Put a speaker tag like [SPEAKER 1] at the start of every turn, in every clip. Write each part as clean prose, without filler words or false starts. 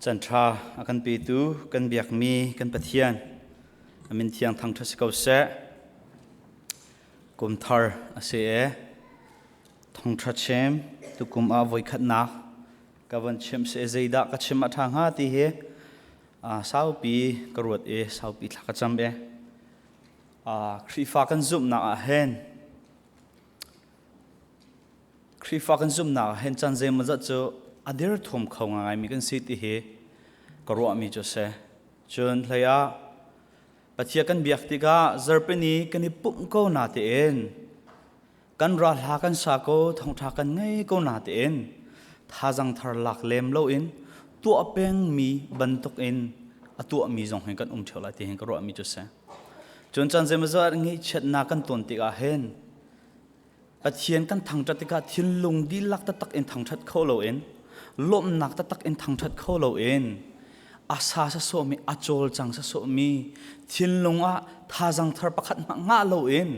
[SPEAKER 1] Canṭha a kan petu kan biakmi kan Pathian a min thiang thangṭhat si ko seh. Kum thar a si e. Thongṭha chim tukum ah voikhatnak ka von chim si zeidah ka chim a ṭha hnga ti hi saupi ka ruat i saupi thla ka cam e. Khrihfa kan zumhnak ah hin Khrihfa kan zumhnak ah hin caan zeimawzat cu a dirthum kho ngaimi kan si ti hi ka ruahmi cu a si. Cun hlei ah Pathian kan biak tikah zarhpini kan i pumh ko na tein kan ral hla kan sa ko thawngṭha kan ngei ko na tein thazang thar lak lem loin tuah pengmi bantukin a tuahmi zong hin kan um ṭheo lai ti hin ka ruahmi cu a si. Cun caan zeimawzat ngaihchiatnak kan ton tikah hin Pathian kan thangṭhat tikah thinlung dihlak taktak in thangṭhat kho loin lawmhnak taktak in thangṭhat kho loin a sa sasawhmi a cawlcang sasawhmi thinlung ah thazang thar pakhat hmanh ngah loin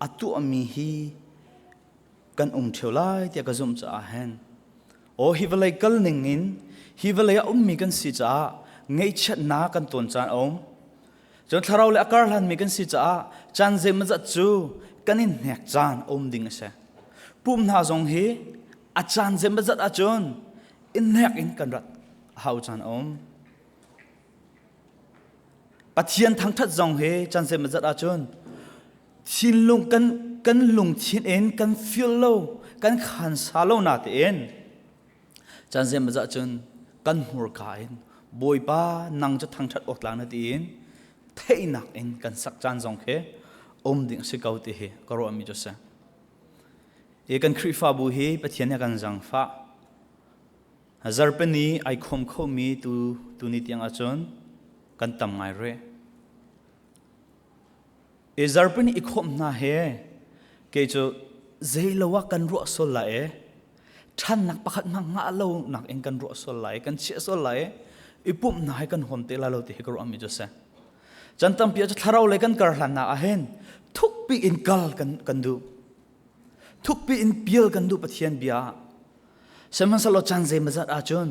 [SPEAKER 1] a tuahmi hi kan um ṭheo lai tiah ka zumh caah hin aw hi vawlei kal ning in hi vawlei ah ummi kan si caah ngaihchiatnak kan tawn caan a um. Cun thlarau le a kar hlanmi kan si caah caan zeimawzat cu kan in hnek caan a um ding a si. Pum hna zong hi a caan zeimawzat ahcun in hnek in kan rat a hau caan a um. Pathian thangṭhat zong hi caan zeimawzat ahcun thinlung kan kan lungthin in kan feel lo kan khan sa lo na tein Caan zeimawzah cun kan hmurka in Bawipa nang cu thangṭhat awk tlak na tiin theihnak in kan sak caan zong khi um ding a si ko ti hi ka ruahmi cu a si. Hi kan Khrihfabu hi Pathian nih a kan zangfah. Zarhpini ai khawm khomi tu tuni tiang ahcun kan tam ngai rih. I zarhpini i khawmh hna he kei cu zeilo ah kan ruah sual lai e ṭhannak pakhat hmang ngah lo nak in kan ruah sual lai kan chiah sual lai i pumh hna he kan huam te lai lo ti hi ka ruahmi cu a si. Chan tampi ah cu thlarau lei kan kar hlannak ah hin thukpi in kal kan kan duh. Thukpi in pial kan duh Pathian bia ah. Sihmanhsehlaw caan zeimawzat ahcun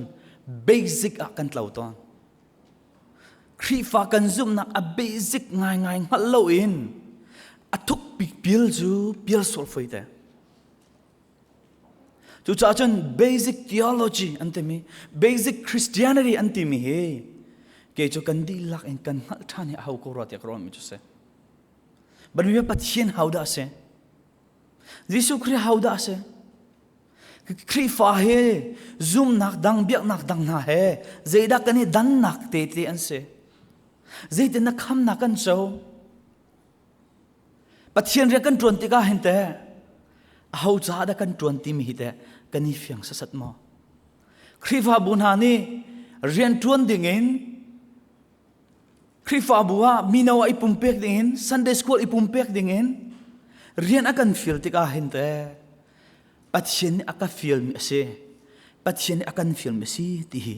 [SPEAKER 1] basic ah kan tlo tawn. Khrihfa kan zumhnak a basic ngaingai hngalh loin a thukpi pial cu pial sual foi te. Cucaah cun basic theology an timi, basic Christianity an timi hi kei cu kan dihlak in kan hngalh ṭhan hi a hau ko rua tiah ka ruahmi cu si. Banmi Pathian hau dah a si? Jesuh Khrih hau dah a si? Khrihfa he zumnak dang biaknak dang hna he zeidah kan i dannak tete an si? Zeitin na khamnak kan co? Pathian rian kan ṭuan tikah hin teh aho caah dah kan ṭuan timi hi teh kan i fiang sasat maw? Khrihfabu hna nih rian ṭuan dingin Khrihfabu ah mino ah i pumpek dingin Sunday school i pumpek dingin rian a kan fial tikah hin teh Pathian nih a ka fialmi a si. Pathian nih a kan fialmi a si ti hi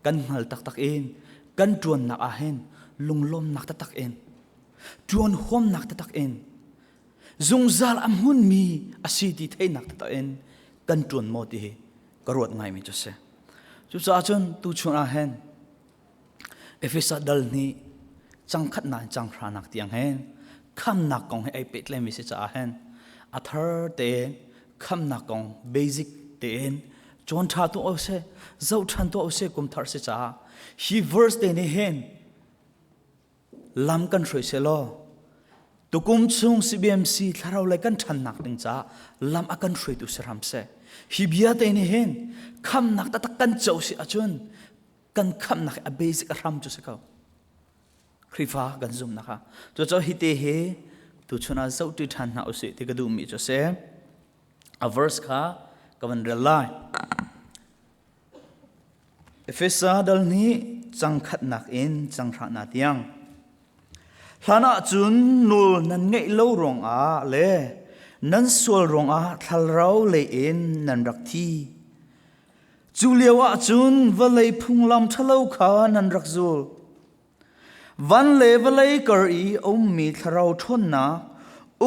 [SPEAKER 1] kan hngal taktak in kan ṭuannak ah hin lunglawmnak taktak in ṭuan huamnak taktak in zungzal a hmunmi a si ti theihnak taktak in kan ṭuan maw ti hi ka ruat ngaimi cu a si. Cucaah cun tuchun ah hin Efesa dal nih cangkhatnak in canghranak tiang hin khamnak kong he ai pehtlaimi si caah hin a thar tein khamnak kong basic tein cawn ṭha tu ose zoh ṭhan tu ose kum thar si caah hi verse te nih hin lam kan hruai selaw tukum chung CBMC thlarau lei kan ṭhannak ding caah lam a kan hruaitu si hram seh hi bia te nih hin khamnak taktak kan co si ahcun kan khamnak a basic a hram cu si ko Khrihfa kan zumnak ah cucu hi te hi tuchun ah zohṭi ṭhan hna usih ti ka duhmi cu si a verse kha ka van rel lai Efesa dal nih cangkhatnak in canghra tiang hlan ah cun nul nan ngeih lo ruangah le nan sual ruangah thlarau lei in nan rak thi Cu lio ah cun vawlei phunglam ṭhalo kha nan rak zul. Van le vawlei kar i a ummi thlarau ṭhawnnak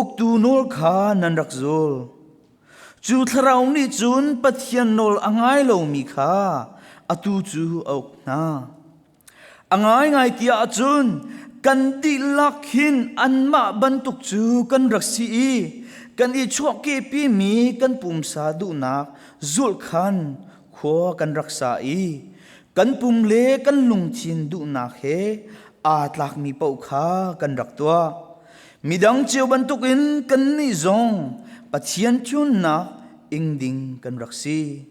[SPEAKER 1] uktu nawl kha nan rak zul. Cu thlarau nih cun Pathian nawl a ngai lomi kha atu cu a uk hna. A ngaingai ti ahcun kan dihlak hin anmah bantuk cu kan rak si i kan i chuahkehpimi kan pumsa duhnak zulh khan khua kan rak sa i kan pum le kan lungthin duhnak he aa tlakmi paoh kha kan rak tuah. Midang cio bantukin kannih zong Pathian ṭhawnnak ing ding kan rak si.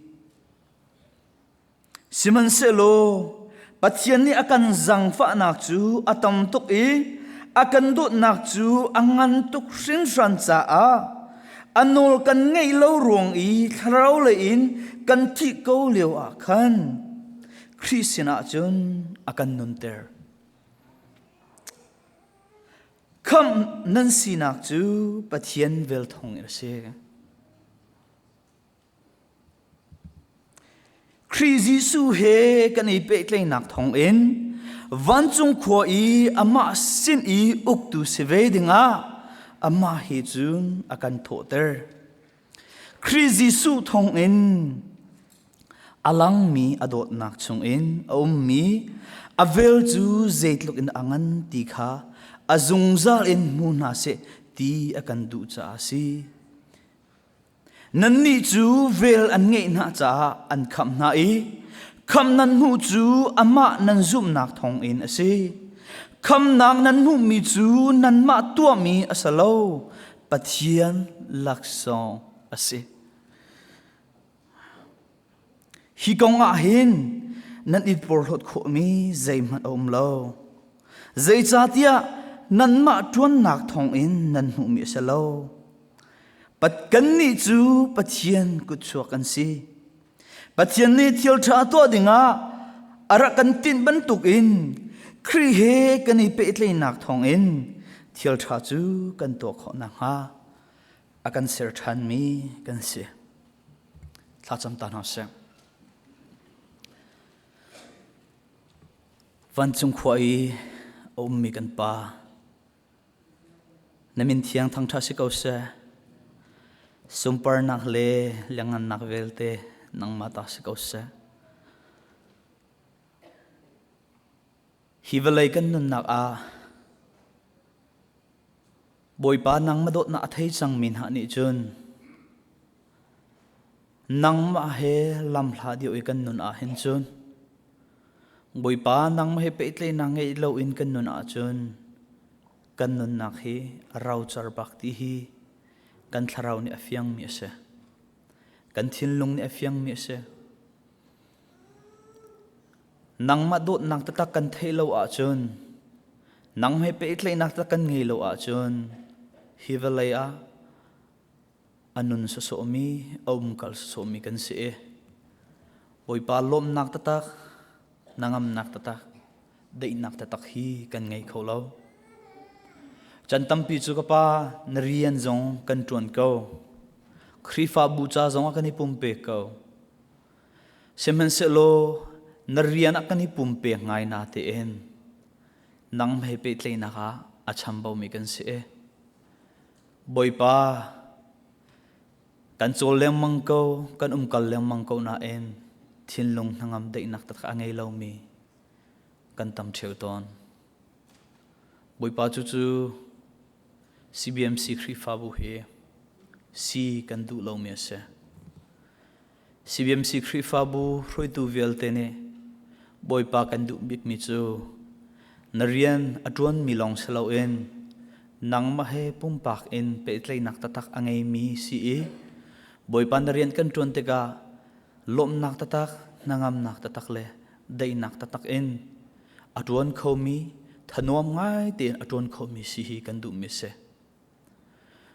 [SPEAKER 1] Sihmanhsehlaw Pathian nih a kan zaangfahnak cu a tam tuk i a kan dawtnak cu a ngan tuk hringhran caah a nawl kan ngeih lo ruang i thlarau lei in kan thih ko lio ah khan Khrih sinah cun a kan nunter. Khamh nan sinak cu Pathian vel thawng in a si. Khrih Jesuh he kan i pehtlaihnak thawngin vancung khua i amah sin i uktu si ve dingah amah he cun a kan thawhter. Khrih Jesuh thawngin a langmi a dawtnak chungin a ummi a vel cu zeitluk in a ngan ti kha a zungzal in hmu hna seh ti a kan duh caah a si. Nannih cu vel an ngeih hna caah an khamh hna i khamh nan hmuh cu amah nan zumhnak thawngin a si. Khamhnak nan hmuhmi cu nanmah tuahmi a si lo, Pathian laksawng a si. Hi kong ah hin nan i porhlawt khawhmi zeihmanh a um lo. Zeicahtiah nanmah ṭuannak thawngin nan hmuhmi a si lo. Kannih cu Pathian kutchuak kan si. Pathian nih thil ṭha tuah dingah a rak kan tinh bantukin Khrih he kan i pehtlaihnak thawngin thil ṭha cu kan tuah khawh nakhnga a kan ser ṭhanmi kan si. Thlacam ta hna sih. Vancung khua i a ummi kan Pa, na min thiang thangṭha si ko seh. Sunparnak le liangngannak vialte nangmah ta si ko seh. Hi vawlei kan nunnak ah Bawipa nangmah dawtnak a thei cangmi hna nih cun nangmah he lamhla deuh i kan nun ah hin cun Bawipa nangmah he pehtlaihnak ngeih loin kan nun ahcun kan nunnak hi a rocar bak ti hi kan thlarau nih a fiangmi a si. Kan thinlung nih a fiangmi a si. Nangmah dawtnak taktak kan theih lo ahcun nang he pehtlaihnak taktak kan ngei lo ahcun hi vawlei ah a nun sawsawhmi a umkal sawsawhmi kan si i Bawipa lawmhnak taktak hnangamnak taktak daihnak taktak hi kan ngei kho lo. Chan tampi cu ka pa na rian zong kan ṭuan ko. Khrihfabu ca zong ah kan i pumpek ko. Sihmanhsehlaw na rian ah kan i pumpek ngai na tein nang he pehtlaihnak ah a chambaumi kan si i Bawipa kan cawl lengmang ko, kan umkal lengmang ko nain thinlung hnangam daihnak taktak a ngei lomi kan tam ṭheo tawn. Bawipa cucu CBMC Khrihfabu hi si kan duh lomi a si. CBMC Khrihfabu hruaitu vialte nih Bawipa kan duh bikmi cu na rian a ṭuanmi lawng si loin nangmah he pumpak in pehtlaihnak taktak a ngeimi si i Bawipa na rian kan ṭuan tikah lawmhnak taktak, hnangamnak taktak le daihnak taktak in a ṭuan khomi, thanuam ngai tein a ṭuan khomi si hi kan duhmi a si.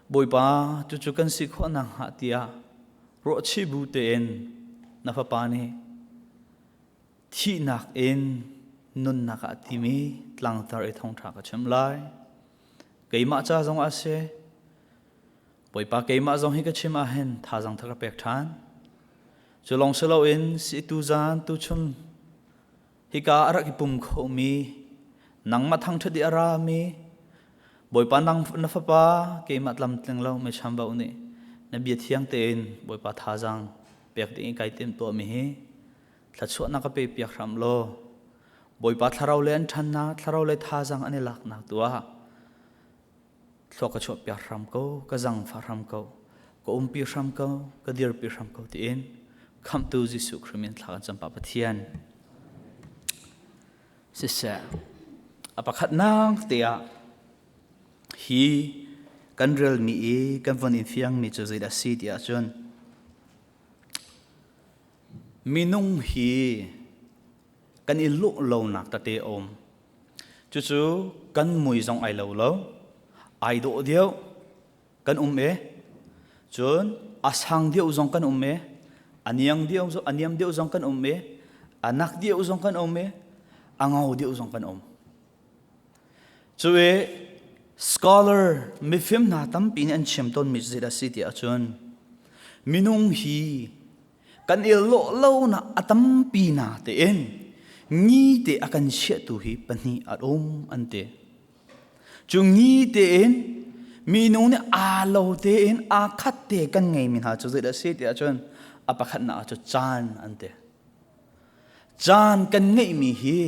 [SPEAKER 1] Bawipa, cucu kan si khawh nakhnga tiah ruahchih bu tein na fapa nih thihnak in nunnak ah timi tlangtar i thawngṭha ka chim lai. Keimah ca zong ah si, Bawipa keimah zong hi ka chim ah hin thazaang thar ka pek ṭhan. Cu lawng si loin si tuzaan tuchun hika a rak i pum khomi nangmah thangṭhat i a rami Bawipa nang na fapa keimah tlamtling lo mi chambau nih na bia thiang tein Bawipa thazaang pek ding i kai tim tuahmi hi Thluachuahnak ka pe piak hram law Bawipa thlarau le an ṭhannak thlarau le thazaang an i laknak tu ah thlua ka chuah piak hram ko ka zangfah hram ko ka umpi hram ko ka dirpi hram ko tiin khamhtu Jesuh Khrih min thla kan cam pa Pathian siseh a pakhatnak te ah hi kan relmi i kan von in fiangmi cu zeidah si ti ahcun Minung hi kan i lawh lonak tete a um. Cucu kan mui zong ai lo lo, ai dawh deuh kan um e. Cun a sang deuh zong kan um e, a niang deuh a niam deuh zong kan um e, a nak deuh zong kan um e, a ngau deuh zong kan um. Cu i scholar mifim hna tampi nih an chim tawnmi cu zeidah a si ti ahcun minung hi kan i lawh lonak a tampi na tein ngi te a kan chiahtu hi pahnih a um an ti. Cu ngi tein minung nih aa lo tein aa khat te kan ngeimi hna cu zeidah a si ti ahcun a pakhatnak cu caan an ti. Caan kan ngeihmi hi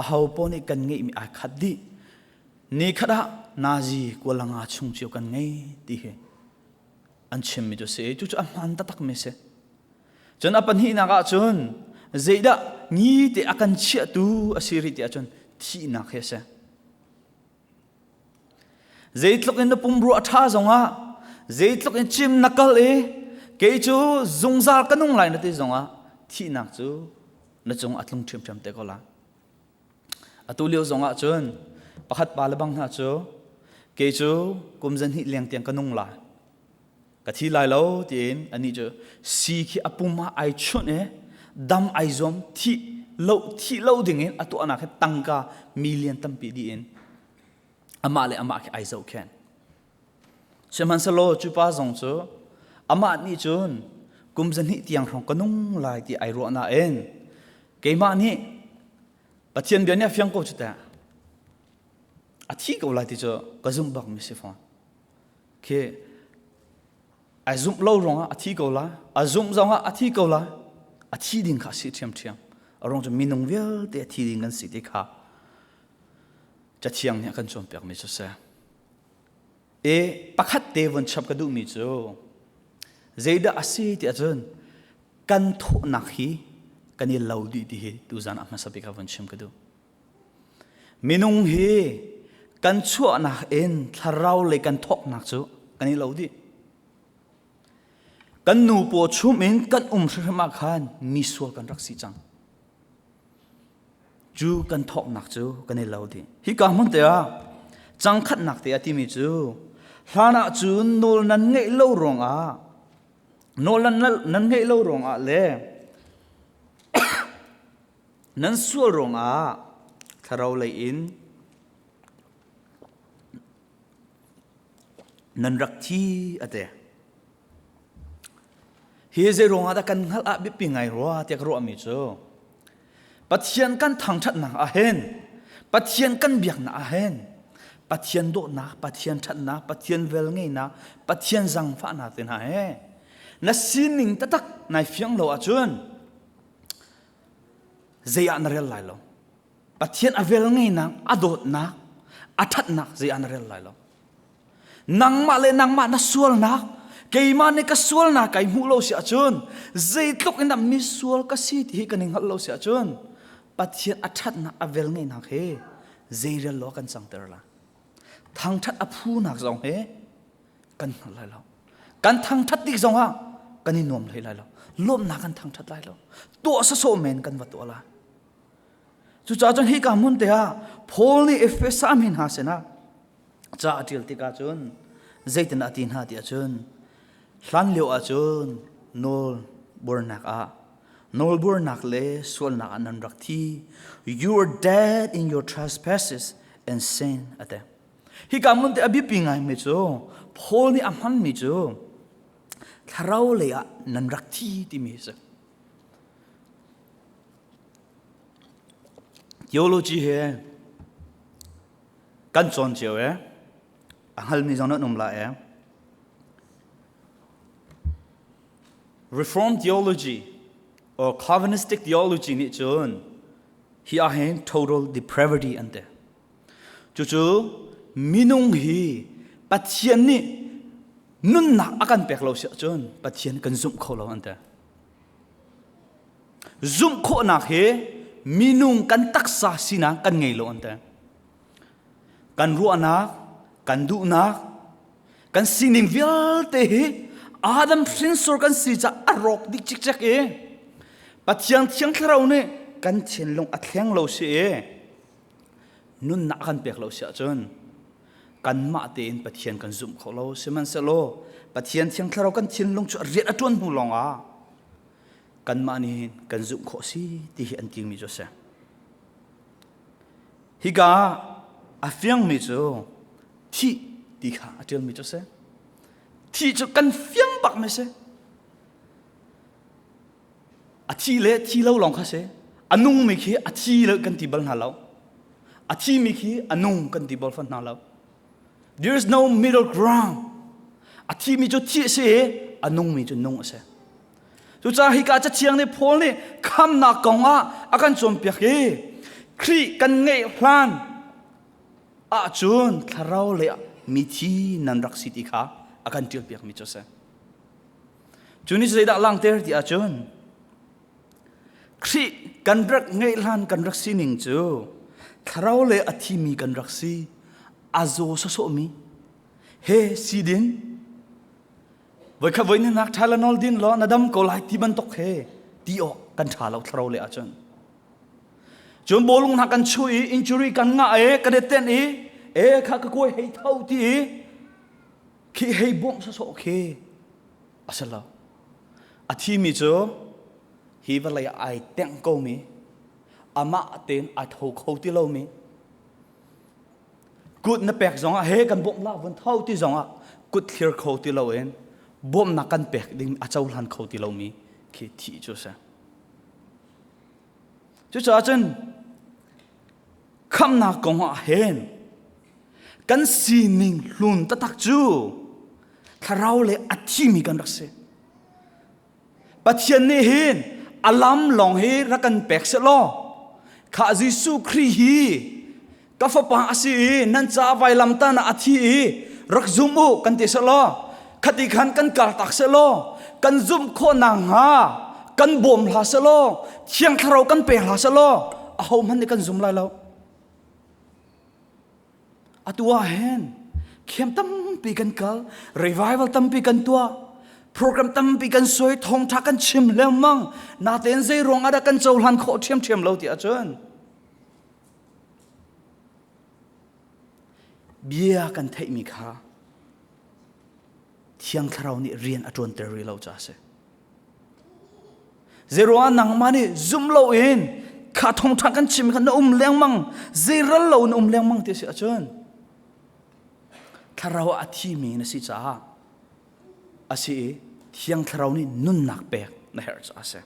[SPEAKER 1] aho paoh nih kan ngeihmi ai khat dih. Nikhat ah nazi kualanga chung cio kan ngei ti hi an chimmi cu si. Cucu a hmaan taktakmi si. Cun a pahnihnak ah cun zeidah ni te a kan chiahtu a si rih ti ahcun thihnak hi a si. Zeitluk in na pumrua a ṭha zongah, zeitluk in cim na kal i kei cu zungzal ka nung lai na ti zongah thihnak cu na cung a tlung ṭhiamṭhiam te ko lai. Atu lio zongah cun pakhat pa le bang hna cu kei cu kum zahnih leng tiang ka nung lai. Ka thi lai lo tiin anih cu si khi a pum ah ai chunh i dam ai zuam thih lo thih lo dingin a tuahnak hi tangka million tampi dih in amah le amah khi ai zohkhenh. Sihmanhsehlaw cu pa zong cu amah nih cun kum zahnih tiang hrawng ka nung lai ti ai ruah nain keimah nih Pathian bia nih a fiang ko cu teh a thi ko lai ti cu ka zumh bak mi si fawn. Khi ai zumh lo ruangah a thi ko lai, a zumh zongah a thi ko lai, a thi ding kha a si ṭhiamṭhiam. A ruang cu minung vialte a thi ding kan si ti kha Cathiang nih a kan cawnpiakmi cu si. E pakhat te vun chap ka duhmi cu zeidah a si ti ahcun kan thawhnak hi kan i lo dih ti hi tuzan ah hmasa bik ah vun chim ka duh. Minung hi kan chuahnak in thlarau lei kan thawknak cu kan i lo dih. Kan nu paw chum in kan um hrimhrim ah khan mi sual kan rak si cang. Cu kan thawknak cu kan i lo dih. Hika hmun te ah cangkhatnak te a timi cu hlan ah cun nawl nan ngeih lo ruangah nawl nan ngeih lo ruangah le nan sual ruangah thlarau lei in nan rak thi a ti. Hi zei ruangah dah kan hngalh ah biapi ngai rua tiah ka ruahmi cu Pathian kan thangṭhatnak ah hin Pathian kan biaknak ah hin Pathian dawtnak, Pathian ṭhatnak, Pathian velngeihnak, Pathian zangfahnak te hna he na sining taktak nai fiang lo ahcun zei ah na rel lai lo. Pathian a velngeihnak, a dawtnak, a ṭhatnak zei ah na rel lai lo. Nangmah le nangmah na sualnak, keimah nih ka sualnak kai hmuh lo si ahcun zeitluk in dah misual ka si ti hi kan i hngalh lo si ahcun Pathian a ṭhatnak a velngeihnak he zeirel lo kan cangter la. Thangṭhat a phunak zong he kan hngal lai lo. Kan thangṭhat tik zongah kan i nuam hlei lai lo. Lawmhnak kan thangṭhat lai lo. Tuah sawsawh men kan va tuah lai. Cucaah cun hika hmun te ah Paul nih Efesa mi hna sinah ca a ṭial tikah cun zeitin a ti hna ti ahcun hlan lio ahcun nawl buarnak ah nawlbuarnak le sualnak ah nan rak thi you are dead in your trespasses and sin a ti hika hmun te a biapi ngaimi cu Paul nih a hmanmi cu thlarau lei ah nan rak thi timi a si Theology he kan cawn cio e a hngalmi zong nan um la e Reform theology. Or Calvinistic theology nih cun hi ah hin total depravity an ti. Cucu minung hi Pathian nih nunnak a kan pek lo si ahcun Pathian kan zumh kho lo an ti. Zumh khawhnak hi minung kan taksa sinak kan ngei lo an ti. Kan ruahnak, kan duhnak, kan sining vialte hi Adam hrinsor kan si caah a rawk dih cikcek i Pathian Thiang Thlarau nih kan thinlung a thleng lo si i nunnak kan pek lo si ahcun kanmah tein Pathian kan zumh kho lo. Sihmanhsehlaw Pathian Thiang Thlarau kan thinlung cu a rian a ṭuan hnu lawngah kanmah nih kan zumh khawh si ti hi an timi cu a si. Hika a fiangmi cu thih ti kha a ṭialmi cu a si. Thih cu kan fiang bakmi si. A thi le thi lo lawng kha si. A nungmi khi a thi lo kan ti bal hna lo. A thimi khi a nung kan ti bal fan hna lo. There is no middle ground. A thimi cu thi a si i a nungmi cu nung a si. Cucaah hika cathiang nih Paul nih khamnak kong ah a kan cawnpiak i Khrih kan ngeih hlan ahcun thlarau lei ah mithi nan rak si ti kha a kan ṭialpiakmi cu a si. Cu nih zeidah langhter ti ahcun Khrih kan rak ngeih hlan kan rak sining cu thlarau lei a thimi kan rak si, a zaw sawsawhmi he si ding Voikhat voi nak Tylenol din law na dam ko lai ti bantuk he ti awk kan ṭha lo thlarau le ahcun. Cun bawlung hna kan chuh i injury kan ngah i kan i tenh i e kha ka kuai hei tho ti i khi hei bawmh sawsawh khi a si lo. A thimi cu hi vawlei ah ai tengh komi amah tein ai tho kho ti lomi Kut na pek zongah he kan bawmh la vun tho ti zongah kut thlir kho ti loin bawmhnak kan pek ding a cohlan kho ti lomi khi thih cu a si. Cucaah cun khamhnak kong ah hin kan sining hlun taktak cu thlarau le a thimi kan rak si. Pathian nih hin a lam lawng hi rak kan pek sehlaw khah Jesuh Khrih hi ka fapa a si i nan ca vailamtan ah a thi i rak zum u kan ti sehlaw khati khan kan kaltak sehlaw kan zumh khawh nakhnga kan bawm hlah sehlaw Thiang Thlarau kan pe hlah sehlaw ahohmanh nih kan zum lai lo. Atu ah hin camp tampi kan kal, revival tampi kan tuah, program tampi kan suai, thawngṭha kan chim lengmang. Natein zei ruang ah dah kan cohlan khawh ṭhiamṭhiam lo ti ahcun bia kan theihmi kha Thiang Thlarau nih rian a ṭuanter rih lo caah a si. Zeiruangah nangmah nih zum loin kha thawngṭha kan chim kha na um lengmang, zeiral lo na um lengmang ti a si ahcun thlarau ah a thimi na si caah a si i Thiang Thlarau nih nunnak pek na herh caah a si.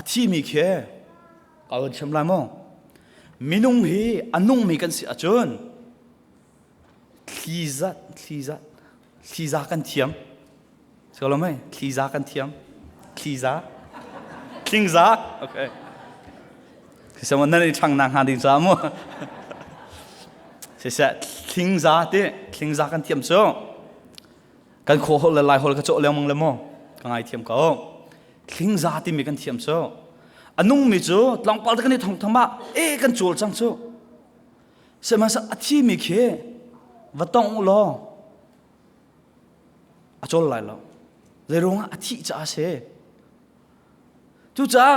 [SPEAKER 1] A thimi khi ka van chim lai maw? Minung hi a nungmi kan si ahcun thli zat thli zat thliza kan thiam si lo mei thliza kan thiam thliza thlingza okay siseh nan i ṭhang nak hnga ding caah mu siseh thlingza ti thlingza kan thiam cu kan khaw hol le lai hol ka cawh lengmang le mu ka ngai thiam ko thlingza timi kan thiam cu a nungmi cu tlawngpal te kan i thong thong ah e kan cawl cang cu Sihmanhsehlaw a thimi khi va tongh u law a cawl lai lo. Zeiruangah a thih caah a si. Cucaah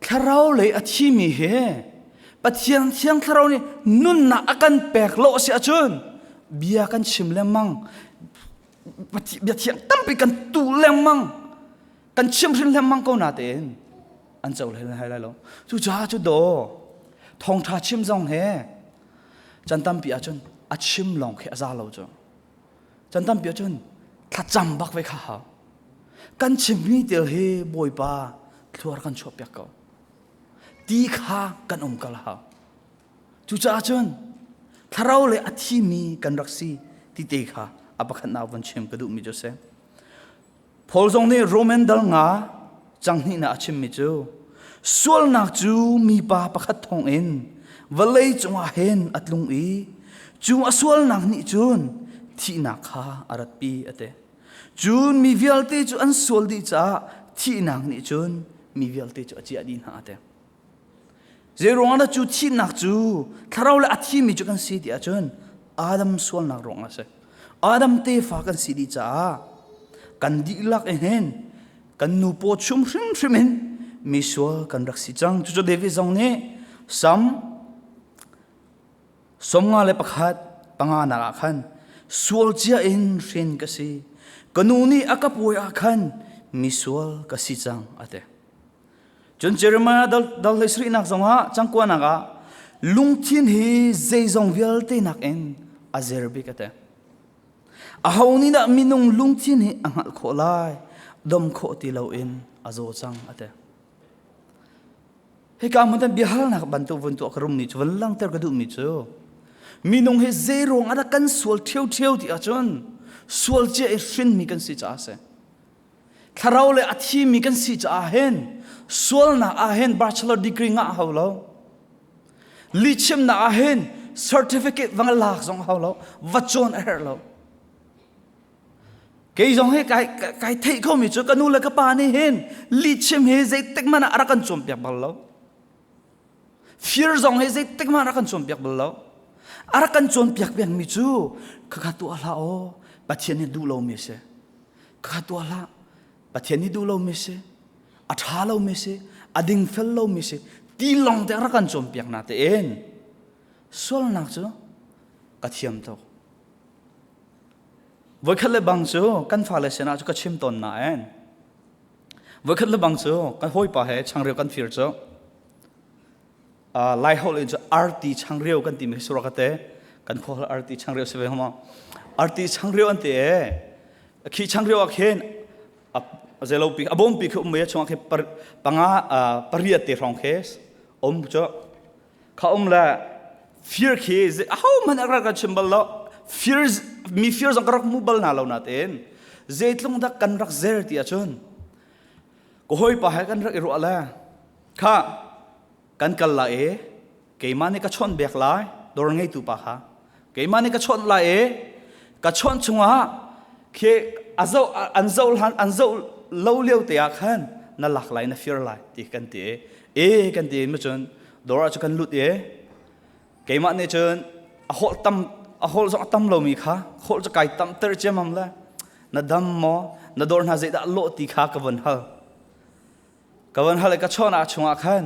[SPEAKER 1] thlarau lei a thimi hi Pathian Thiang Thlarau nih nunnak a kan pek lo a si ahcun bia kan chim lengmang bia thiang tampi kan tu lengmang kan chimhrin lengmang ko natein an cohlan hai lai lo cucaah cu daw thawngṭha chim zong he chan tampi ahcun a chim lawng khi a za lo cu chan tampi ahcun thlacam bak ve kha hau kan chimmi tel hi bawipa thluar kan chuah piak ko ti kha kan um kal hau cucaah cun thlarau le a thimi kan rak si ti te kha a pakhatnak von chim ka duhmi cu a si. Paul zong nih Roman dal nga cang hnihnak a chimmi cu sualnak cu mipa pakhat thawngin vawlei cungah hin a tlung i cu a sualnak nih cun thihnak kha a ratpi a ti. Cun mi vialte cu an sual dih caah thihnak nih cun mi vialte cu a ciah dih hna a ti. Zeiruangah dah cu thihnak cu thlarau le a thimi cu kan si ti ahcun Adam sualnak ruangah a si. Adam tefa kan si dih caah kan dihlak in hin kan nu paw chum hrimhrim in misual kan rak si cang. Cucu David zong nih Sam 51 panganak ah khan sual cia in hrin ka si. Ka nu nih a ka pawi ah khan misual ka si cang a ti. Cun Jeremiah dal hlei sarihnak zongah cangkuanak ah lungthin hi zeizong vialte nakin a zer bik a ti. Aho nih dah minung lungthin hi a hngalh khawh lai, dom khawh ti loin a zaw cang a ti. Hika hmun tan biahalnak bantuk vun tuah ka rummi cu van langhter ka duhmi cu minung hi zei ruang ah dah kan sual ṭhiuṭhiu ti ahcun sual cia i hrinmi kan si caah a si. Thlarau le a thimi kan si caah hin sualnak ah hin bachelor degree ngah hau lo. Lihchimnak ah hin certificate va lak zong hau lo, va cawn a herh lo. Kei zong hi kai, kai theih khomi cu ka nu le ka pa nih hin lihchim hi zeitik hmanh ah a rak kan cawnpiak bal lo. Fir zong hi zeitik hmanh a rak kan cawnpiak bal lo. A rak kan cawnpiak pengmi cu khakha tuah hlah aw Pathian nih duh lomi a si. Khakha tuah hlah Pathian nih duh lomi a si. A ṭha lomi a si. A dingfel lomi a si. Ti lawng te a rak kan cawnpiak na tein sualnak cu ka thiam tuk. Voikhat le bang cu kan fale sinah cu ka chim tawn nain Voikhat le bang cu kan hawipa he changreu kan fir cu Lai holh in cu arti changreu kan timi hi ka te kan khua arti changreu si ve hama arti changreu an ti e khi changreu ah khin a zelo pi a bawm pi khi um me chungah khi panga pariat te hrawng khi um cu kha um le fir khi aho hmanh a rak kan chim bal lo fir mi fir zong ka rak mu bal na lo na tein zeitlung dak kan rak zer ti ahcun ka hawipa he kan rak i ruah le kha kan kal la e keimah nih ka chawnh bek lai dawr ngeitu pa kha keimah nih ka chawnh lai e ka chawnh chungah khi a zoh an zoh hlan an zoh lo lio te ah khan na lak lai na fir lai ti kan ti e kan ti ma cun dawr ah cu kan lut e keimah nih cun a holh tam a holh zong a tam lomi kha holh cu kai tam ter ciamam le na dam maw na dawr hna zeidah lawh ti kha ka von hal ka von hal i ka chawhnak chungah khan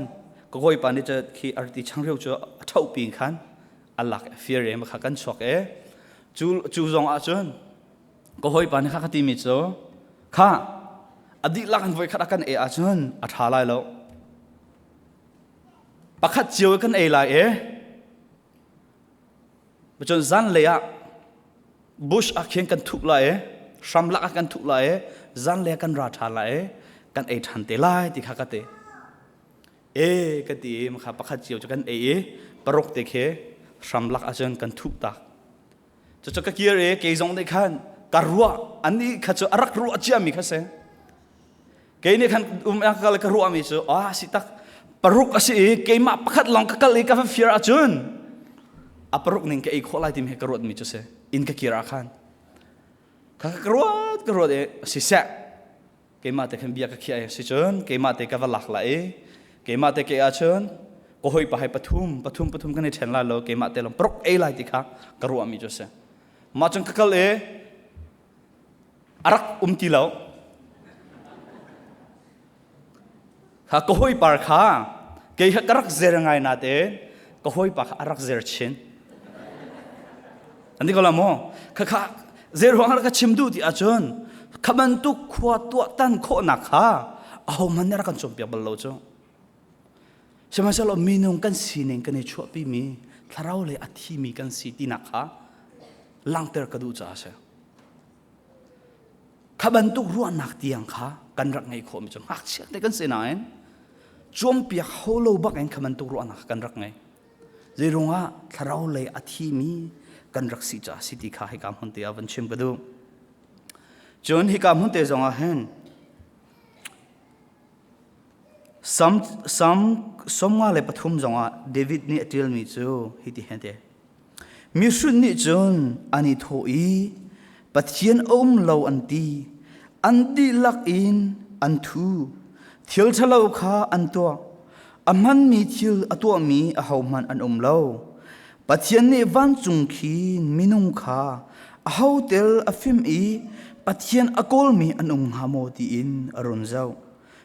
[SPEAKER 1] ka hawipa nih cu khi arti changreu cu a ṭhoh pin khan a lak fir e kha kan chuak e cu cu zong ah cun ka hawipa nih kha ka timi cu kha a dihlak in voikhat a kan ei ahcun a ṭha lai lo Pakhat cio kan ei lai e. Cun zanlei ah bush ah khin kan thuh lai e, hramlak ah kan thuh lai e, zanlei ah kan ra ṭhan lai e, kan ei ṭhan te lai ti kha ka ti. E ka ti i kha pakhat cio cu kan ei i paruk te khi hramlak ah cun kan thuh tak. Cucu ka kir i kei zong nih khan ka ruah anih kha cu a rak ruah ciami kha si. Kei nih khan um a kal ka ruahmi cu ah si tak paruk a si i keimah pakhat lawng ka kal i ka va fir ahcun a paruk ning ka ei khawh lai timi he ka ruatmi cu si inn ka kir ah khan ka ka ruat ka ruat i siseh keimah te khan bia ka khiah i si cun keimah te ka va lak lai i keimah te ke ahcun ka hawipa hai pathum pathum pathum kan i ṭhen lai lo keimah te lawng paruk ei lai ti kha ka ruahmi cu si mah cun ka kal i a rak um ti lo kha ka hawipar kha kei kha ka rak zer ngai na te ka hawipa kha a rak zer chin an ti ko la maw kha kha zer ruang ka chim duh ti ahcun kha bantuk khua tuah tan khawhnak kha aho hmanh nih rak kan cawnpiak bal lo cu sihmanhsehlaw minung kan sining kan i chuahpimi thlarau lei a thimi kan si tinak kha langhter ka duh caah a si Kha bantuk ruahnak tiang kha kan rak ngeih khawhmi cu ngakchia te kan si nain cuampiak ho lo bak in kha bantuk ruahnak kan rak ngei. Zeirungah thlarau lei a thimi kan rak si caah si ti kha hika hmun te ah van chim ka duh. Cun hika hmun te zong ah hin Sam Sam 53 zong ah David nih a ṭialmi cu hiti hin te. Mihrut nih cun an i thawh i Pathian a um lo an ti. An dihlak in an thu. Thil ṭhalo kha an tuah. A hmanmi thil a tuahmi ahohmanh an um lo. Pathian nih vancung khi minung kha aho tel a fim i Pathian a kawlmi an um hnga maw tiin a run zoh.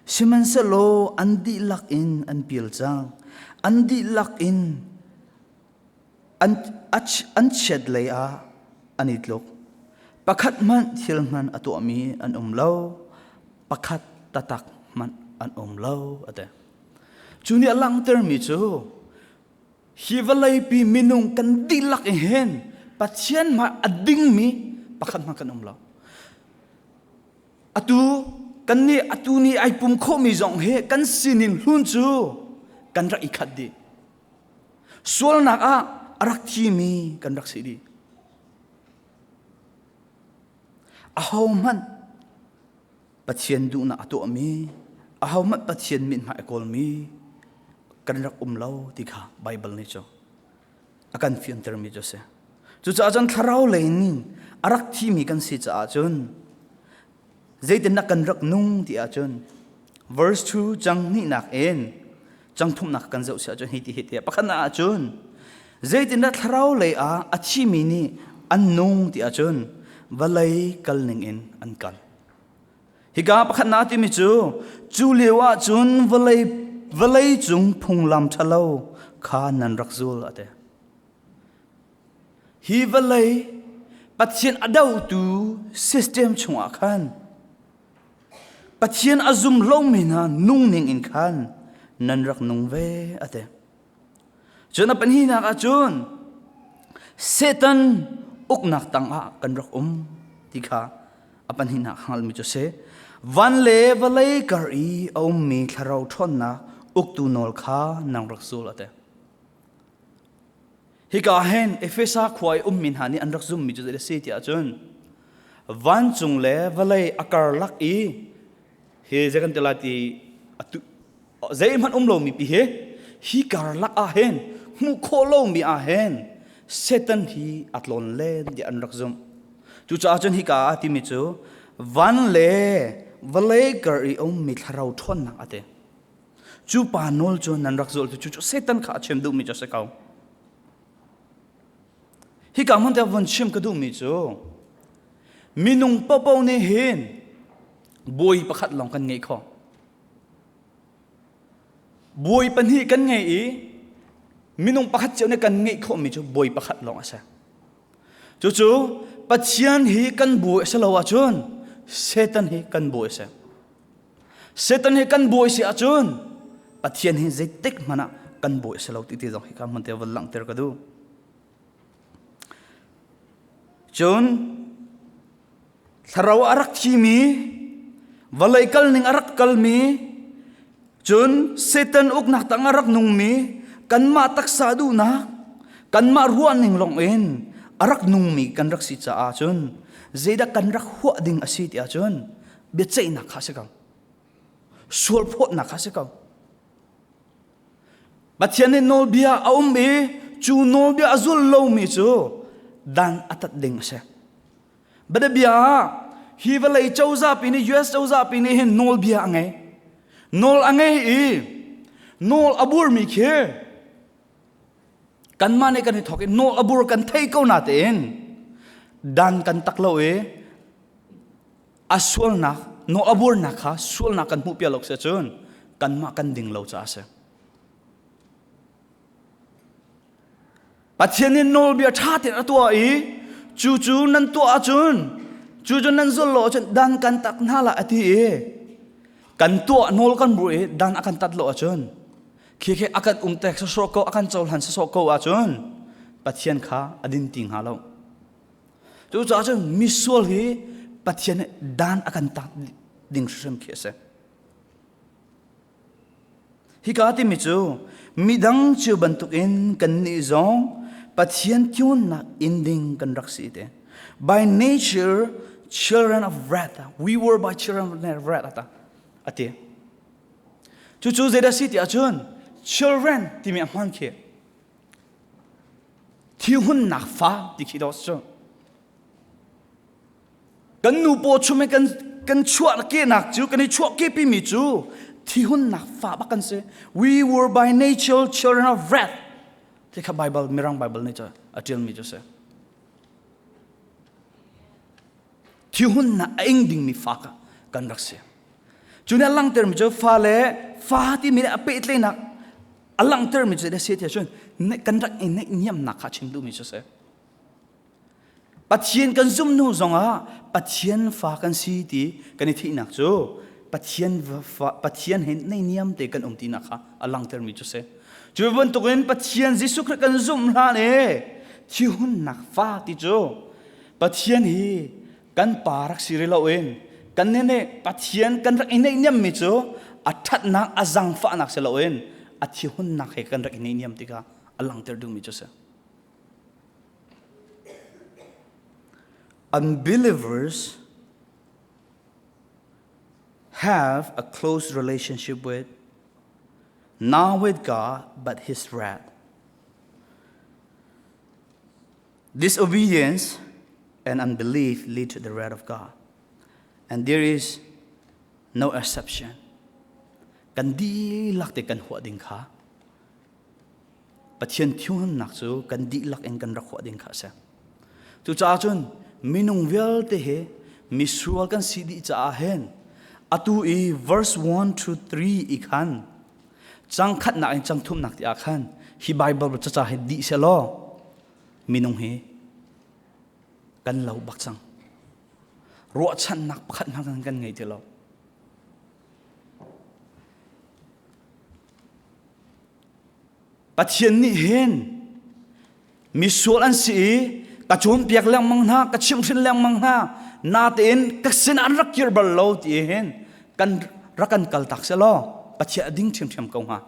[SPEAKER 1] Sihmanhsehlaw an dihlak in an pial cang. An dihlak in an chiat lei ah an i tluk. Pakhat hmanh thil hman a tuahmi an um lo. Pakhat tatak hmanh an um lo a ti. Cu nih a langhtermi cu hi vawleipi minung kan dihlak in hin Pathian hmai a dingmi pakhat hmanh kan um lo. Atu kan nih atu ni ai pum khawhmi zong hi kan sining hlun cu kan rak i khat dih. Sualnak ah a rak thimi kan rak si dih. Ahohmanh Pathian duhnak a tuahmi, ahohmanh Pathian mithmai a kawlmi kan rak um lo ti kha Baibal nih cu a kan fiantermi cu a si. Cucaah cun thlarau lei ning a rak thimi kan si caah cun zeitindah kan rak nung ti ahcun verse 2 cang hnihnak in cang thumnak kan zoh si ahcun hi ti hi ti pakhatnak ahcun zeitindah thlarau lei ah a thimi nih an nung ti ahcun vawlei kal ning in an kal. Hika pakhatnak timi cu cu lio ahcun vawlei vawlei cung phunglam ṭhalo kha nan rak zul a ti. Hi vawlei Pathian a dotu system chungah khan Pathian a zum lomi hna nung ning in khan nan rak nung ve a ti. Cun a pahnihnak ah cun Satan uknak tangah kan rak um ti kha a pahnihnak hngalmi cu si. Van le vawlei kar i a ummi thlarau ṭhawnnak uktu nawl kha nang rak zul a ti. Hika hin Efesa khua i ummi hna nih an rak zummi cu zei a si ti ahcun vancung le vawlei a karlak i hi zei kan ti lai ti atu zeihmanh um lomi pi hi hi karlak ah hin hmuh khawh lomi ah hin Satan hi a tlawn len tiah an rak zumh. Cucaah cun hika ah timi cu van le vawlei kar i ummi thlarau ṭhawnnak a ti. Cu pa nawl cu nan rak zulh cu cu Satan kha a chim duhmi cu a si ko. Hika hmun te von chim ka duhmi cu minung paohpaoh nih hin bawi pakhat lawng kan ngeih khawh. Bawi pahnih kan ngei i minung pakhat cio nih kan ngeih khawhmi cu bawi pakhat lawng a si. Cucu Pathian hi kan bawi a si lo ahcun Satan hi kan bawi a si. Satan hi kan bawi si ahcun Pathian hi zeitik hmanh ah kan bawi a si lo ti ti zong hi ka hmun te von langhter ka duh. Cun thlarau a rak thimi vawlei kalning a rak kalmi cun Satan uknak tang a rak nungmi kanmah taksa duhnak kanmah ruahning lawng in a rak nungmi kan rak si caah cun zeidah kan rak huah ding a si ti ahcun biaceihnak kha a si ko sualphawtnak kha a si ko Pathian nih nawlbia a um i cu nawlbia a zul lomi cu dan a tat ding a si. Bianabia ah hi vawlei cozah pi nih US cozah pi nih hin nawlbia a ngei. Nawl a ngei i nawl a burmi khi kanmah nih kan i thawk i nawl a bur kan thei ko na tein dan kan tak lo i a sualnak nawl a burnak kha sualnak kan hmuh piak lo si cun kanmah kan ding lo caah a si. Pathian nih nawlbia ṭha tein a tuah i cu cu nan tuah ahcun cu cu nan zulh lo ahcun dan kan tak hna lai a ti i kan tuah nawl kan bur i dan a kan tat lo ahcun khi khi a kan umtek sawsawh ko a kan cohlan sawsawh ko ahcun Pathian kha a din ti hnga lo. Cucaah cun misual hi Pathian nih dan a kan tat ding hrimhrim khi a si. Hika timi cu midang cio bantukin kannih zong Pathian thawnnak in ding kan rak si te. By nature, children of wrath. We were by children of wrath ata ati. Cucu zeidah si ti ahcun children timi a hman khi thihunnak fa ti khi daw cu. Kan nu paw chung in kan kan chuah kenak cu kan i chuah kepi mi cu thihunnak fa bak kan si. We were by nature children of wrath. Ti kha Bible Mirang Bible nih cu a ṭialmi cu si. Thihunnak a ing dingmi fa kha kan rak si. Cu nih a langhtermi cu fa le fa timi nih a pehtlaihnak a langhtermi cu a si ti ahcun kan rak i neihniamnak kha a chim duhmi cu a si. Pathian kan zumh hnu zongah Pathian fa kan si ti kan i theihnak cu Pathian fa, Pathian he neihniam te kan um tinak kha a langhtermi cu si. Cu bantukin Pathian Jesuh Khrih kan zumh hlan i thihunnak fa ti cu Pathian hi kan pa rak si rih loin kan nih nih Pathian kan rak i neihniammi cu a ṭhatnak a zangfahnak si loin a thihunnak he kan rak i neihniam tikah a langhter duhmi cu si. Unbelievers have a close relationship with not with God but his wrath. Disobedience and unbelief lead to the wrath of God. And there is no exception. Kan dihlak te kan huah ding kha Pathian thiannak cu kan dihlak in kan rak huah ding kha a si. Cucaah cun minung vialte hi misual kan si dih caah hin atu i verse 1 to 3 i khan cang khatnak in cang thumnak ti ah khan hi Bible caca hi dih selaw minung hi kan lo bak cang. Ruahchannak pakhat hmanh kan ngei ti lo. Pathian nih hin misual an si i ka cawnpiak lengmang hna, ka chimhhrin lengmang hna, natein ka sin an rak kir bal lo ti hin kan rak kan kaltak selaw Pathian a ding ṭhiamṭhiam ko hnga.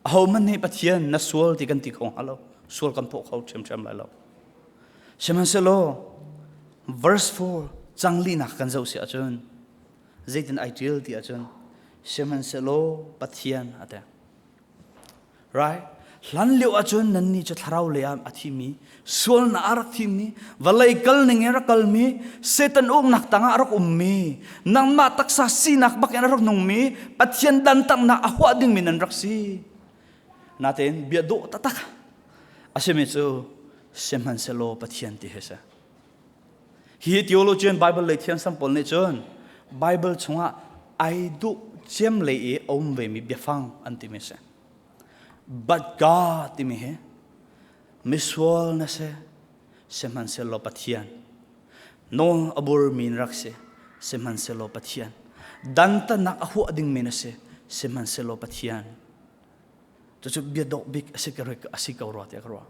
[SPEAKER 1] Ahohmanh nih Pathian na sual ti kan ti kho hnga lo. Sual kan pawh kho ṭhiamṭhiam lai lo. Sihmanhsehlaw verse 4 cang linak kan zoh si ahcun zeitin ai ṭial ti ahcun sihmanhsehlaw Pathian a ti. Right? Hlan lio ahcun nannih cu thlarau lei ah a thimi, sualnak a rak thimmi, vawlei kal ning in rak kalmi, Satan uknak tangah a rak ummi, nangmah taksa sinak bak in a rak nungmi, Pathian dantaknak a huah dingmi nan rak si. Natein bia dawh taktak a simi cu sihmanhsehlaw Pathian ti hi a si. Hi theologian Bible lei thiamsang pawl nih cun Bible chungah ai duh cem lei i a um vemi biafang an timi si. But God timi hi misual na si, sihmanhsehlaw Pathian. Nawl a burmi na rak si, sihmanhsehlaw Pathian. Dantatnak a huah dingmi na si, sihmanhsehlaw Pathian. Cucu bia dawh bik a si ko rua tiah ka ruah.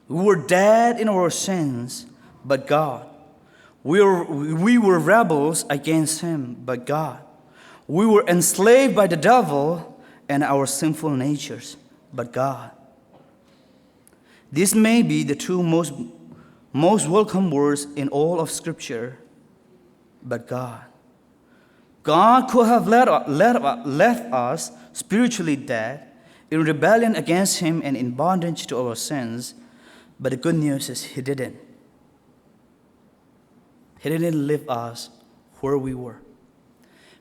[SPEAKER 1] We were dead in our sins, but God. We were, we were rebels against Him, but God. We were enslaved by the devil and our sinful natures, but God. This may be the two most, most welcome words in all of Scripture, but God. God could have let, let, left us spiritually dead in rebellion against Him and in bondage to our sins, but the good news is He didn't. He didn't leave us where we were.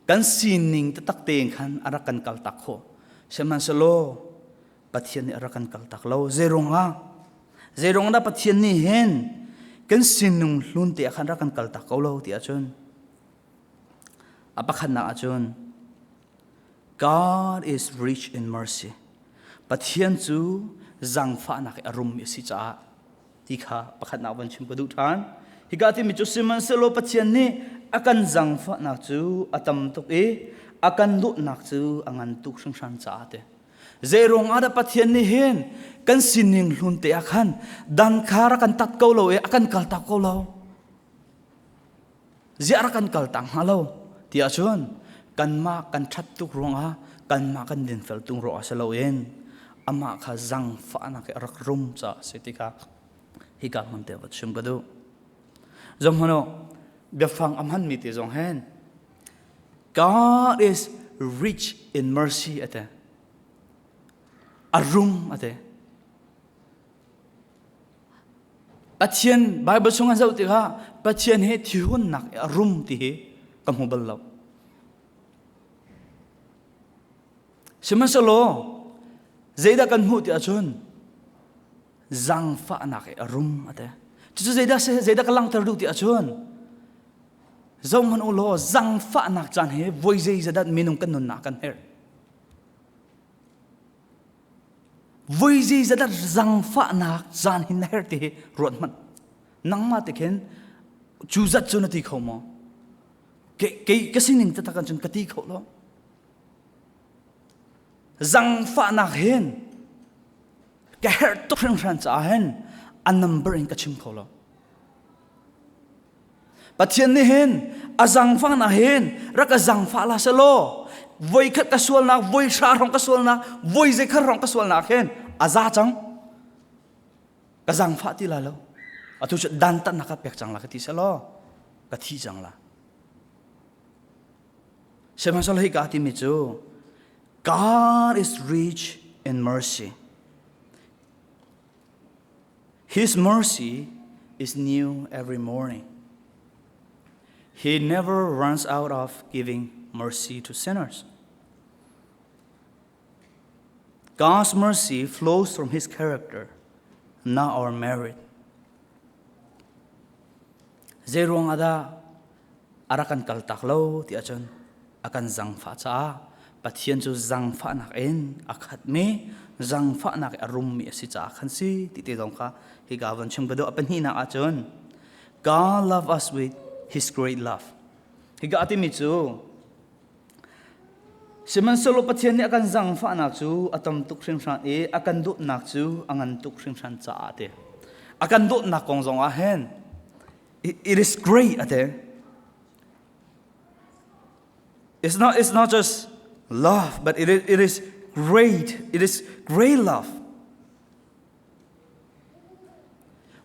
[SPEAKER 1] Kan sining taktak tein khan a rak kan kal tak khawh. Sihmanhsehlaw Pathian nih a rak kan kal tak lo. Zeirung ah? Zeirung dah Pathian nih hin kan sinung hlun te ah khan rak kan kal tak ko lo ti ahcun A pakhatnak ahcun God is rich in mercy. Pathian cu zangfahnak i a rum a si caah ti kha pakhatnak van chim ka duh ṭhan. Hika timi cu sihmanhsehlaw Pathian nih a kan zangfahnak cu a tam tuk i a kan dawtnak cu a ngan tuk hringhran caah ti. Zeiruang ah dah Pathian nih hin kan sining hlun te ah khan dang kha rak kan tat ko lo i a kan kaltak ko lo. Ziah rak kan kal tak hnga lo ti ahcun kanmah kan ṭhat tuk ruangah kanmah kan dinfel tung ruangah si loin Amah kha zangfahnak i a rak rum caah a si ti kha hika hmun te va chim ka duh. Zohhmanh u, biafang a hmanmi te zong hen God is rich in mercy a ti. A rum a ti. Pathian Bible chung an zoh tikah Pathian hi thihunnak a rum ti hi ka hmu bal lo. Sihmanhsehlaw zeidah kan hmuh ti ahcun zangfahnak i a rum a ti. Cucu zeidah si zeidah ka langhter duh ti ahcun zohhmanh u law zangfahnak caan hi voi zeizadat minung kan nunnak kan herh. Voi zeizadat zangfahnak caan hin na herh ti hi ruat hmanh. Nangmah te khin cu zat cu na ti kho maw? Kei ka sining taktak cun ka ti kho lo. Zangfahnak hin ka herh tuk hringhran caah hin a number in ka chim kho lo. Pathian nih hin a zangfahnak hin rak ka zangfah la selaw voi khat ka sualnak voi hra hrawng ka sualnak voi zeikhat hrawng ka sualnak hin a za cang ka zangfah ti la lo atu cu dantatnak ka pek cang la ka ti selaw ka thi cang la Sihmanhsehlaw hika timi cu God is rich in mercy. His mercy is new every morning. He never runs out of giving mercy to sinners. God's mercy flows from his character, not our merit. Zeiruang ah dah a rak kan kaltak lo ti ahcun a kan zangfah caah Pathian cu zangfahnak in a khatmi zangfahnak i a rummi a si caah khan si ti te zong kha hika von chim ka duh. A pahnihnak ahcun God love us with his great love. Hika a timi cu Sihmanhsehlaw Pathian nih a kan zangfahnak cu a tam tuk hringhran i a kan dawtnak cu a ngan tuk hringhran caah ti. A kan dawtnak kong zong ah hin it is great a ti. It's not just love, but it is great. It is great love.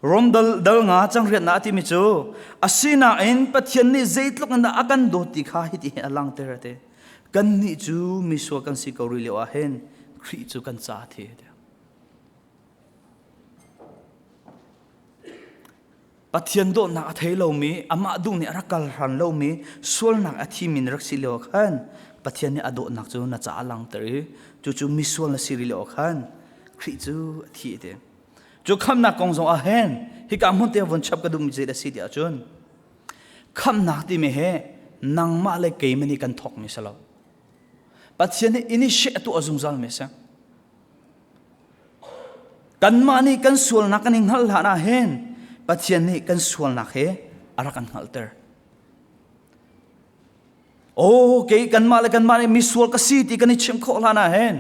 [SPEAKER 1] Rom dal, dal nga cang riat na timi cu asinain Pathian nih zeitluk in dah a kan dawt ti kha hiti hin a langhter a ti. Kannih cu misual kan si ko rih lio ah hin Khrih cu kan ca thi. Pathian dawtnak a thei lomi, amah duh nih a rak kal hran lomi, sualnak a thimi na rak si lio ah khan Pathian nih a dawtnak cu na caah a langhter i cucu misual na si rih lio ah khan Khrih cu a thi a ti. Cu khamhnak kong zong ah hin hika hmun te von chap ka duhmi zei a si ti ahcun khamhnak timi hi nangmah le keimah nih kan thawkmi si lo. Pathian nih initiate a tuah zungzal mi a si. Kanmah nih kan sualnak kan i hngalh hlan ah hin Pathian nih kan sualnak he a rak kan hngalhter. Oh, kei kanmah le kanmah nih misual ka si ti kan i chim khawh hlan ah hin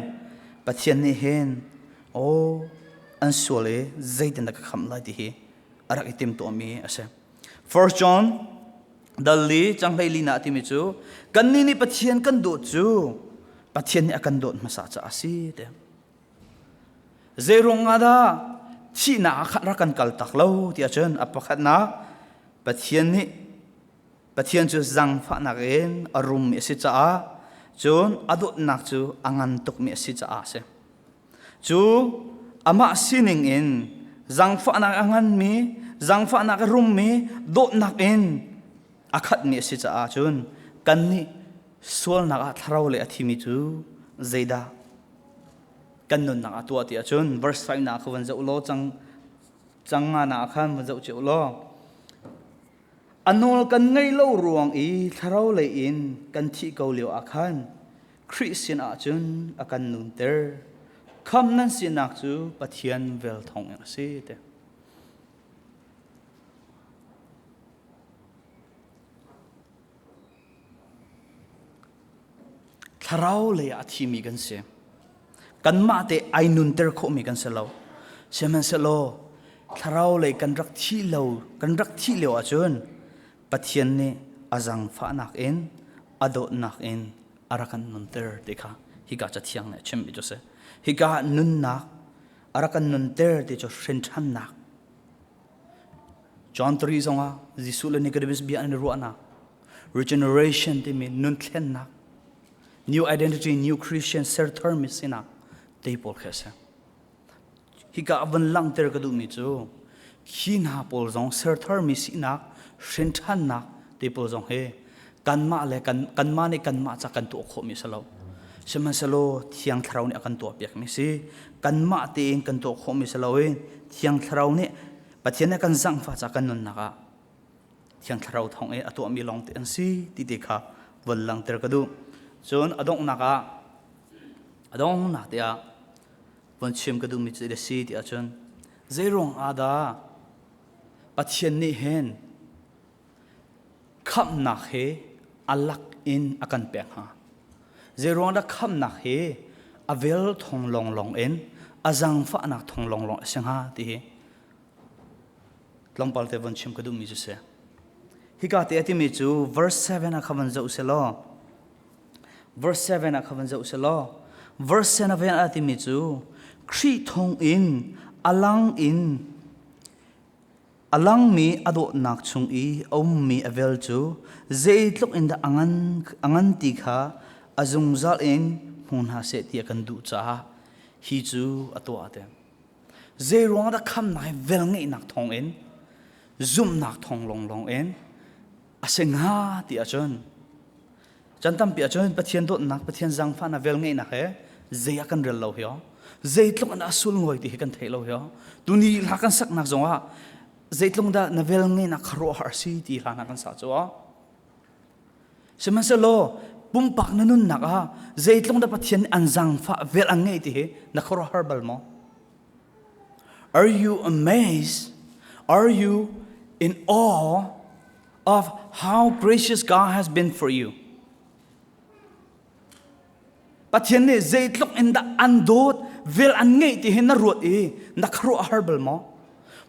[SPEAKER 1] Pathian nih hin oh an sual i zeitindah ka khamh lai ti hi a rak i timtuahmi a si. First John dal li canghlei li na timi cu kannih nih Pathian kan dawt cu Pathian nih a kan dawt hmasa caah a si te. Zeiruang ah dah thihnak ah khan rak kan kal tak lo ti ahcun a pakhatnak Pathian nih Pathian cu zangfahnak in a rummi a si caah cun a dawtnak cu a ngan tukmi a si caah a si. Cu amah sining in zangfahnak a nganmi, zangfahnak a rummi, dawtnak in a khatmi a si caah cun kannih sualnak ah thlarau le a thimi cu zeidah kan nunnak ah tuah ti ahcun verse 5 na kha van zoh law cang cang nga na khan van zoh cio law a nawl kan ngaih lo ruang i thlarau lei in kan thih ko lio ah khan Khrih sin ahcun a kan nunter kham nan sinak cu Pathian vel thawng in a si te Thlarau lei ah a thimi kan si. Kanmah te ai nunter khawhmi kan si lo. Sihmanhsehlaw thlarau lei kan rak thih lo, kan rak thih lio ahcun Pathian nih a zangfahnak in a dawtnak in a rak kan nunter ti kha hika cathiang nih a chimmi cu a si. Hika ah nunnak a rak kan nunter ti cu hrinṭhannak. John 3 zongah Jesuh le Nicodemus bia an i ruahnak regeneration timi nun thlennak new identity new Christian sertharmi sinak te pawl khi a si. Hika ah van langhter ka duhmi cu khi hna pawl zong sertharmi sinak hrinṭhannak te pawl zong hi kanmah le kan kanmah nih kanmah ca kan tuah khawhmi si lo. Sihmanhsehlaw Thiang Thlarau nih a kan tuahpiakmi si. Kanmah tein kan tuah khawhmi si lo i Thiang Thlarau nih Pathian nih kan zangfah ca kan nunnak ah Thiang Thlarau thawng i a tuahmi lawng te an si ti te kha von langhter ka duh. Cun a donghnak ah a donghnak te ah von chim ka duhmi cu a si ti ahcun zeiruang ah dah Pathian nih hin khamhnak hi a lak in a kan pek hnga? Zeiruang dah khamhnak hi a vel thong lawnglawng in a zaangfahnak thong lawnglawng a si hnga ti hi tlawmpal te von chim ka duhmi cu si. Hika te a timi cu verse 7 ah kha van zoh seh law verse 7 ah kha van zoh seh law verse 7 ah a timi cu Khrih thawng in a lang in a langmi a dawtnak chung i a ummi a vel cu zeitluk in dah a ngan a ngan ti kha a zungzal in hmu hna seh ti a kan duh caah hi cu a tuah te. Zeiruang dah khamnak hi velngeihnak thawngin zumhnak thawng lawnglawng in a si hnga ti ahcun chan tampi ahcun Pathian dawtnak Pathian zaangfahnak velngeihnak he zei ah kan rel lo hi zeitluk in a sulngoi ti hi kan thei lo hi tuni hla kan saknak zongah zeitluk dah na velngeihnak khuaruahhar si ti hla hna kan sa cu Sihmanhsehlaw pumpak na nunnak ah zeitluk dah Pathian nih an zaangfah vel an ngeih ti hi na khuaruahhar bal maw? Are you amazed? Are you in awe of how gracious God has been for you? Pathian nih zeitluk in dah an dawt, vel an ngeih ti hi na ruat i na khuaruah har bal maw?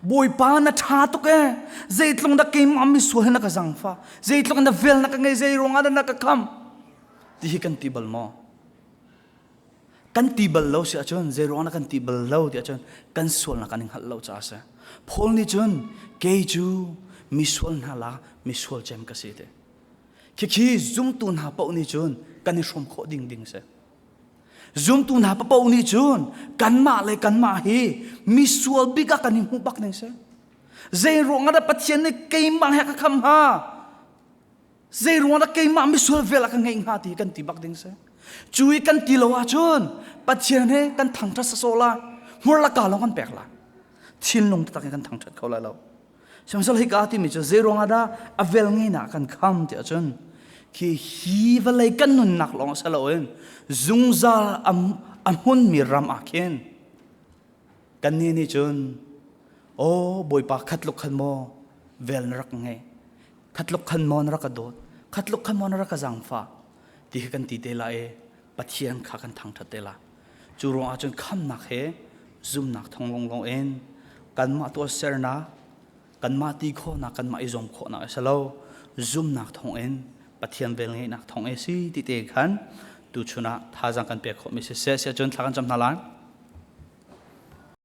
[SPEAKER 1] Bawipa na ṭha tuk ee. Zeitluk dah keimah misual hi na ka zangfah. Zeitluk in na vel na ka ngei, zei ruangah dah na ka kham? Ti hi kan ti bal maw? Kan ti bal lo si ahcun zei ruangah na kan ti bal lo ti ahcun kan sualnak kan i hngalh lo caah a si. Paul nih cun kei cu misual hna la misual cem ka si ti. Khikhi zumtu hna paoh nih cun kan i hrawm khawh ding ding si. Zumtu hna paoh nih cun kanmah le kanmah hi misual bik ah kan i hmuh bak ding si. Zei ruang ah dah Pathian nih keimah he ka kham hnga? Zei ruang dah keimah misual vel ah ka ngeih hnga ti kan ti bak ding si. Cu i kan ti lo ahcun Pathian he kan thangṭhat sawsawh lai. Hmur la ka lawng kan pek lai. Thinlung taktak in kan thangṭhat kho lai lo. Sihmanhsehlaw hika timi cu zei ruangah dah a vel ngeinak kan kham ti ahcun khi hi vawlei kan nunnak lawng si loin zungzal a hmunmi ram ah khin kannih nih cun aw Bawipa khatluk khan maw vel na rak ngei khatluk khan maw na rak ka dawt khatluk khan maw na rak ka zaangfah ti hi kan ti te lai i Pathian kha kan thangṭhat te lai. Cu ruangah cun khamnak he zumnak thong lawnglawng in kanmah tuahsernak, kanmah ti khawhnak, kanmah i zuam khawhnak a si lo. Zumnak thong in Pathian velngeihnak thong e si ti te khan tuchun ah thazaang kan pek khawhmi si seh. Siah cun thla kan cam hna lai.